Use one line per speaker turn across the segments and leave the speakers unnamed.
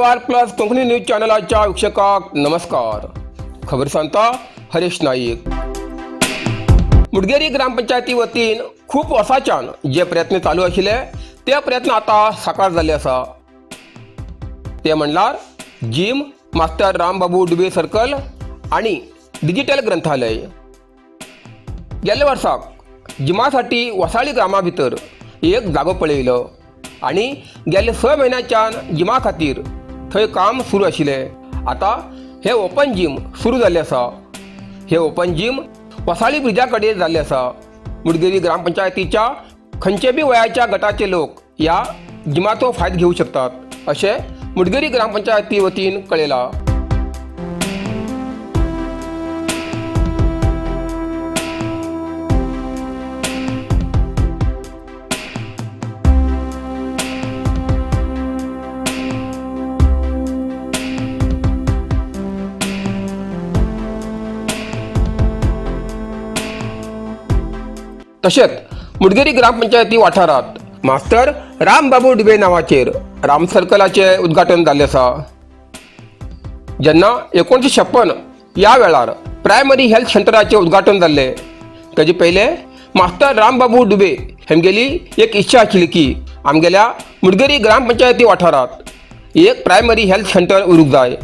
Karwar plus Konkani news चॅनलाच्या वीक्षकांक नमस्कार. खबर सांगता हरीश नाईक. मुडगेरी ग्रामपंचायती वतीन खूप वर्सांच्यान जे प्रयत्न चालू आशिल्ले ते प्रयत्न आतां साकार जाल्ले आसा. ते म्हणल्यार gym, master Rambabu Dubey circle आणि डिजिटल ग्रंथालय. गेल्या वर्साक जिमासाठी वसाळी ग्रामा भितर एक जागो पळयलो आणि गेले 6 म्हयन्याच्यान जिमा खातीर थंय काम सुरू आशिल्लें. आतां हें ओपन जीम सुरू जाल्लें आसा. हे ओपन जीम वसाळी ब्रिजा कडेन जाल्लें आसा. मुडगेरी ग्रामपंचायतीच्या खंयचे बी वयाच्या गटाचे लोक ह्या जिमाचो फायदो घेवं शकतात अशें मुडगेरी ग्रामपंचायती वतीन कळयलां. तशेंच मुडगेरी ग्रामपंचायती वाठारांत मास्तर रामबाबू डुबे नांवाचेर राम सर्कलाचें उद्घाटन जाल्लें आसा. जेन्ना 1956 ह्या वेळार प्रायमरी हेल्थ सेंटराचें उद्घाटन जाल्लें, ताजे पयलें मास्तर रामबाबू डुबे हेमगेली एक इच्छा आशिल्ली की आमगेल्या मुडगेरी ग्रामपंचायती वाठारांत एक प्रायमरी हेल्थ सेंटर उरूंक जाय,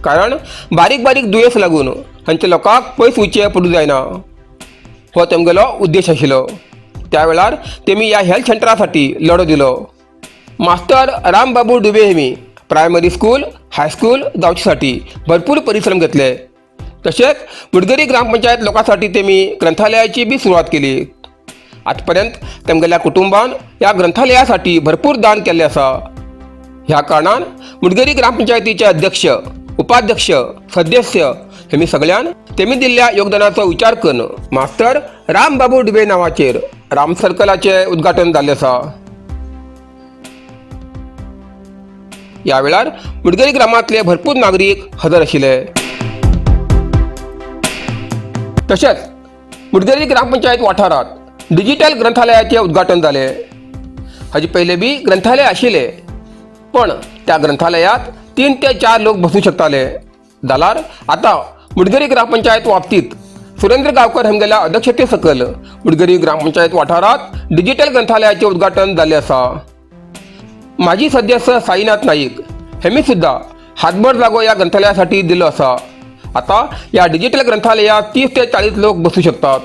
कारण बारीक बारीक दुयेंस लागून हांच्या लोकांक पयस वयचें पडूंक जायना. हो तेमगेलो उद्देश आशिल्लो. त्या वेळार तेमी ह्या हेल्थ सेंटरासाठी लढो दिलो. मास्तर रामबाबू डुबे हेमी प्रायमरी स्कूल, हायस्कूल जावचेसाठी भरपूर परिश्रम घेतले. तशेंच मुडगेरी ग्रामपंचायत लोकांसाठी तेमी ग्रंथालयाची बी सुरवात केली. आतापर्यंत तेमगेल्या कुटुंबान ह्या ग्रंथालयासाठी भरपूर दान केल्लें आसा. ह्या कारणान मुडगेरी ग्रामपंचायतीचे अध्यक्ष, उपाध्यक्ष, सदस्य हेमी सगळ्यान तेमी दिल्ल्या योगदानाचो विचार करून मास्तर रामबाबू डुबे नांवाचेर राम सर्कलाचें उद्घाटन जाल्लें आसा. ह्या वेळार मुडगेरी ग्रामांतले भरपूर नागरीक हजर आशिल्ले. तशेंच मुडगेरी ग्रामपंचायत वाठारांत डिजिटल ग्रंथालयाचें उद्घाटन जालें. हाजे पयलें बी ग्रंथालय आशिल्लें, पण त्या ग्रंथालयात 3 ते 4 लोक बसूं शकताले. जाल्यार आतां मुडगेरी ग्रामपंचायत बाबतींत सुरेंद्र गांवकर हांगेल्या अध्यक्षते सकयल मुडगेरी ग्रामपंचायत वाठारांत डिजिटल ग्रंथालयाचें उद्घाटन जाल्लें आसा. माजी सदस्य साईनाथ नाईक हेमी सुद्धा हातभर जागो ह्या ग्रंथालयासाठी दिलो आसा. आता या डिजिटल ग्रंथालयात 30 ते 40 लोक बसू शकतात.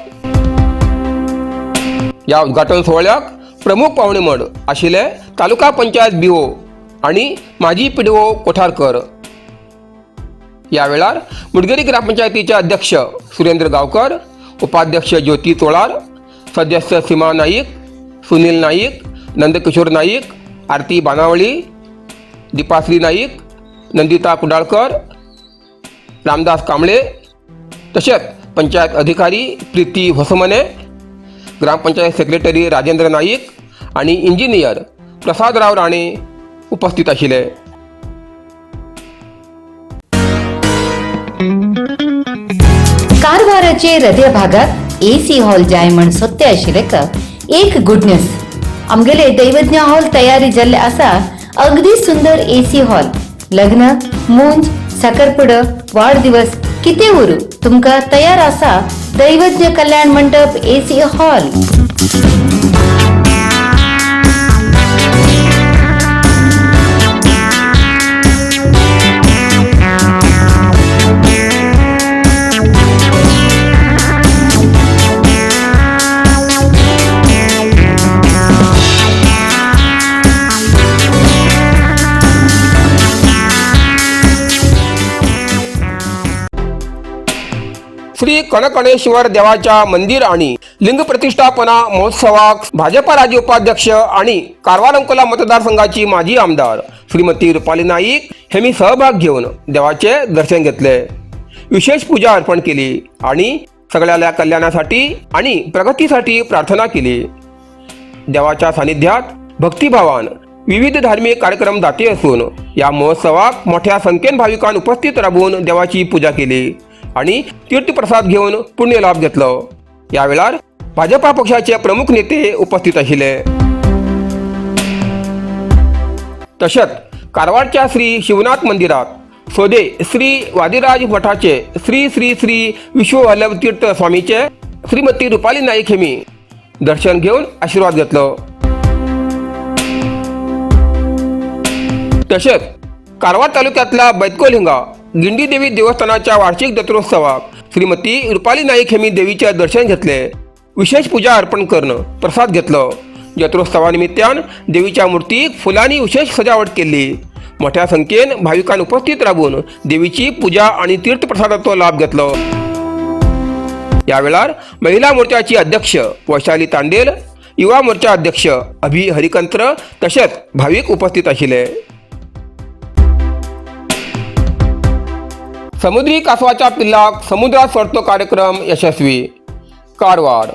या उद्घाटन सोहळ्याक प्रमुख पाहुणे म्हण आशिल्ले तालुका पंचायत बीओ आणि माजी पीडीओ कोठारकर. या वेळार मुडगेरी ग्रामपंचायतीचे अध्यक्ष सुरेंद्र गावकर, उपाध्यक्ष ज्योती तोळार, सदस्य सीमा नाईक, सुनील नाईक, नंदकिशोर नाईक, आरती बानावळी, दीपाश्री नाईक, नंदिता कुडाळकर, रामदास कांबळे, तशेंच पंचायत अधिकारी प्रीती होसमने, ग्रामपंचायत सेक्रेटरी राजेंद्र नाईक आणि इंजिनियर प्रसादराव राणे उपस्थित आशिल्ले.
कारवाराचे हृदय भागात एसी हॉल जाय म्हण सोदते आशिल्ले का एक गुड न्यूज. आमगेले दैवज्ञ हॉल तयारी जाल्ले आसा. अगदी सुंदर एसी हॉल. लग्न, मुंज, साखरपुडो, वाढदिवस कितें उरू, तुमकां तयार आसा दैवज्ञ कल्याण मंडप एसी हॉल.
श्री कणकणेश्वर देवाच्या मंदिर आणि लिंग प्रतिष्ठापना महोत्सवाक भाजपा राज्य उपाध्यक्ष आणि कारवार अंकोला मतदारसंघाची माजी आमदार श्रीमती रुपाली नाईक हेमी सहभाग घेऊन देवाचे दर्शन घेतले, विशेष पूजा अर्पण केली आणि सगळ्याल्या कल्याणासाठी आणि प्रगतीसाठी प्रार्थना केली. देवाच्या सानिध्यात भक्तिभावान विविध धार्मिक कार्यक्रम जाते असून या महोत्सवाक मोठ्या संख्येन भाविकांन उपस्थित राबून देवाची पूजा केली आणि तीर्थप्रसाद घेऊन पुण्यलाभ घेतलो. या वेळार भाजपा पक्षाचे प्रमुख नेते उपस्थित आशिल्ले. तशेंच कारवारच्या श्री शिवनाथ मंदिरात सोदे श्री वादिराज मठाचे श्री श्री श्री विश्ववल्लभ तीर्थ स्वामीचे श्रीमती रुपाली नाईक हेमी दर्शन घेऊन आशीर्वाद घेतलो. तसेच कारवार तालुक्यातल्या बैतकोल हिंगा गिंडी देवी देवस्थानाच्या वार्षिक जत्रोत्सवात श्रीमती रुपाली नाईक हेमी देवीचे दर्शन घेतले, विशेष पूजा अर्पण करणं प्रसाद घेतलो. जत्रोत्सवानिमित्तान देवीच्या मूर्तीक फुलांनी विशेष सजावट केली. मोठ्या संख्येन भाविकांनी उपस्थित राबून देवीची पूजा आणि तीर्थप्रसादाचो लाभ घेतलो. या वेळार महिला मोर्चाची अध्यक्ष वैशाली तांडेल, युवा मोर्चा अध्यक्ष अभि हरिकंत्र तसेच भाविक उपस्थित आशिल्ले. समुद्री कासवाच्या पिल्लाक समुद्रात सोडतो कार्यक्रम यशस्वी. कारवार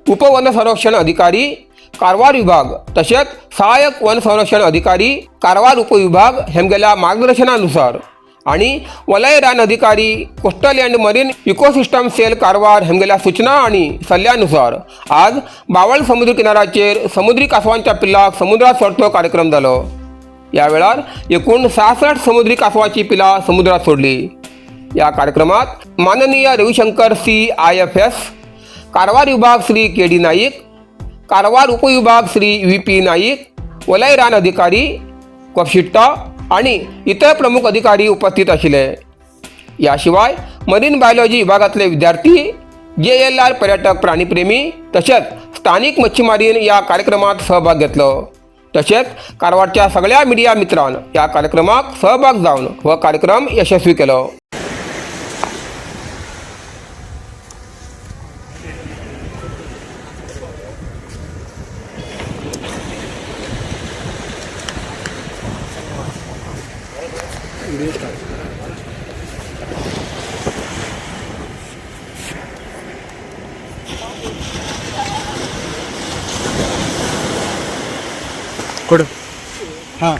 उपवन संरक्षण अधिकारी कारवार विभाग तसेच सहाय्यक वन संरक्षण अधिकारी कारवार उपविभाग हेमगेल्या मार्गदर्शनानुसार आणि वलय रान अधिकारी coastal and marine ecosystem cell Karwar हेमगेल्या सूचना आणि सल्ल्यानुसार आज बावळ समुद्र किनाऱ्याचेर समुद्री कासवांच्या पिल्लाक समुद्रात सोडतो कार्यक्रम जालो. या वेळार एकूण 66 समुद्री कासवाची पिलां समुद्रात सोडली. या कार्यक्रमात माननीय रविशंकर सी IFS Karwar विभाग, श्री के डी नाईक कारवार उपविभाग, श्री व्ही पी नाईक वलय रान अधिकारी कोपशिट्टा आणि इतर प्रमुख अधिकारी उपस्थित आशिल्ले. याशिवाय मरीन बायोलॉजी विभागातले विद्यार्थी, JLR पर्यटक, प्राणीप्रेमी तसेच स्थानिक मच्छीमारीन या कार्यक्रमात सहभाग घेतलो. तसेच कारवारच्या सगळ्या मीडिया मित्रांन या कार्यक्रमाक सहभाग जावन हो कार्यक्रम यशस्वी केलो.
ಕೊಡು. ಹಾಂ,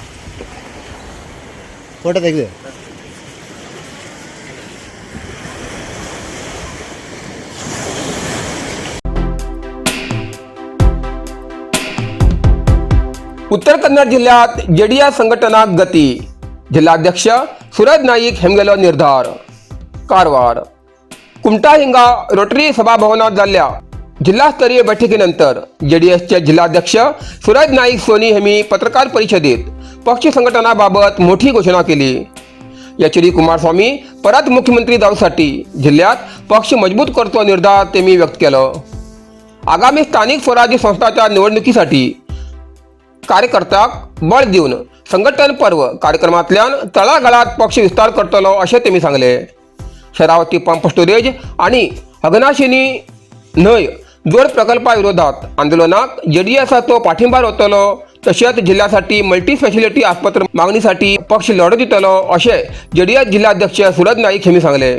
ಫೋಟೋ ತೆಗೆದು.
उत्तर कन्नड जिल्ह्यात जेडीएस संघटनाक गती, जिल्हाध्यक्ष सूरज नाईक हेमगेलो निर्धार. कारवार कुमटा हिंगा रोटरी सभाभवनात जाल्ल्या जिल्हास्तरीय बैठकीनंतर जेडीएसचे जिल्हाध्यक्ष सूरज नाईक सोनी हेमी पत्रकार परिषदेत पक्ष संघटनाबाबत मोठी घोषणा केली. एच डी कुमारस्वामी परत मुख्यमंत्री जावसाठी जिल्ह्यात पक्ष मजबूत करतो निर्धार त्यांनी व्यक्त केलो. आगामी स्थानिक स्वराज्य संस्थांच्या निवडणुकीसाठी कार्यकर्त्याक बळ दिवन संघटन पर्व कार्यक्रमांतल्यान तळागाळात पक्ष विस्तार करतलो अशें तेमी सांगले. शरावती पंप स्टोरेज आणि अघनाशिनी न्हंय जोड प्रकल्पा विरोधात आंदोलनाक जेडीएसाचो पाठिंबा रावतलो तशेंच जिल्ह्यासाठी मल्टी स्पेशालिटी आस्पत्र मागणीसाठी पक्ष लढो दितलो अशें जेडीएस जिल्हाध्यक्ष सूरज नाईक यांनी सांगले.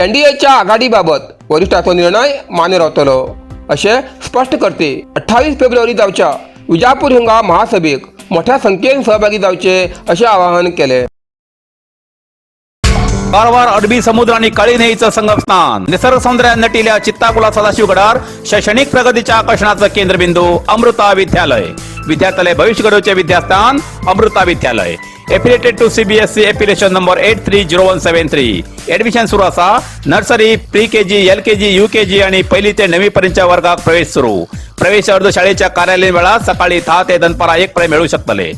एनडीएच्या आघाडीबाबत वरिष्ठाचो निर्णय मान्य रावतलो अशें स्पश्ट करते 28 फेब्रुवारी जावच्या विजापूर हिंगा महासभेक मोठ्या संख्येन सहभागी जावचे अशें आवाहन केले.
कारवार अरबी समुद्र आणि काळी न्हंयेचं संगमस्थान, निसर्ग सौंदर्यान नटिल्या चित्ताकुला सदाशिवगडार शैक्षणिक प्रगतीच्या आकर्षणाचं केंद्रबिंदू अमृता विद्यालय. विद्यार्थ्यालय भविष्य घडवचे विद्यास्थान अमृता विद्यालय. Affiliated to CBSE, affiliation number 830173. Admission सुरू असा. Nursery, pre KG, LKG, UKG आणि पहिली ते नववी पर्यंतच्या वर्गात प्रवेश सुरू. प्रवेश अर्ज शाळेच्या कार्यालयीन वेळात सकाळी 10 ते दनपारा 1 पर्यंत मिळू शकतले.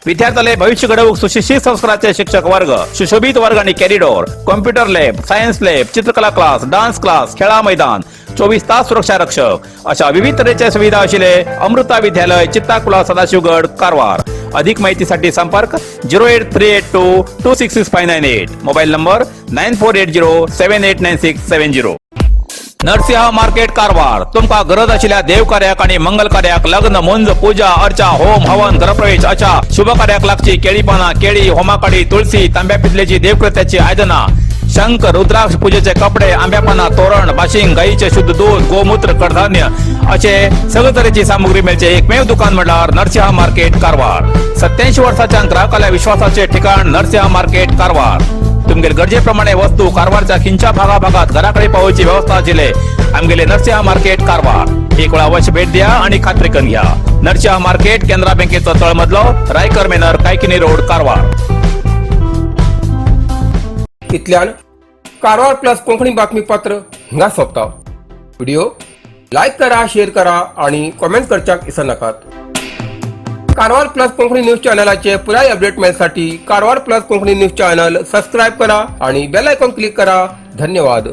विद्यार्थ्याले भविष्य घडवूक सुशिक्षित संस्काराचे शिक्षक वर्ग, सुशोभित वर्ग आणि corridor, computer lab, science lab, चित्रकला क्लास, डान्स क्लास, खेळा मैदान, 24 तास सुरक्षा रक्षक अशा विविध तऱ्हेच्या सुविधा असलेले अमृता विद्यालय, चित्ताकुला, सदाशिवगड, कारवार. अधिक माहितीसाठी संपर्क 08382266598, mobile number 9480789670. Narasimha market Karwar. तुमका गरज आशिल्ल्या देवकार्याक आणि मंगल कार्याक, लग्न, मुंज, पूजा अर्चा, होम हवन, घरप्रवेश अशा शुभ कार्याक लागची केळी पाना, केळी, होमाकाडी, तुळशी, तांब्या पितलेची देवकृत्याची आयदना, शंख, रुद्राक्ष, पूजेचे कपडे, आंब्यापाना, तोरण, बाशिंग, गाईचे शुद्ध दूध, गोमूत्र, कडधान्य असे सगळे तऱ्हेची सामुग्री मिळचे एकमेव दुकान म्हटल्यार नरसिंहा मार्केट कारवार. 87 वर्षाच्या ग्राहकाला विश्वासाचे ठिकाण नरसिंहा मार्केट कारवार. तुमगेल गरजेप्रमाणे वस्तू कारवारच्या खिंच्या भागाभागात घराकडे पावोवची व्यवस्था आशिल्ले आमगेले नरसिंहा मार्केट कारवार. एक वेळा अवश्य भेट द्या आणि खात्री करून घ्या. नरसिंहा मार्केट, केनरा बँकेचो तळमजलो, रायकर मेनर, कायकिनी रोड, कारवार.
इतल्यान कारवार प्लस कोंकणी बातमीपत्र हिंगा सोंपता. व्हिडिओ लायक करा, शेअर करा आणि कॉमेंट करच्याक विसरनाकात. कारवार प्लस कोंकणी न्यूज चॅनलाचे पुराय update मेळसाठी Karwar plus Konkani news channel subscribe करा आणि बेल आयकॉन क्लिक करा. धन्यवाद.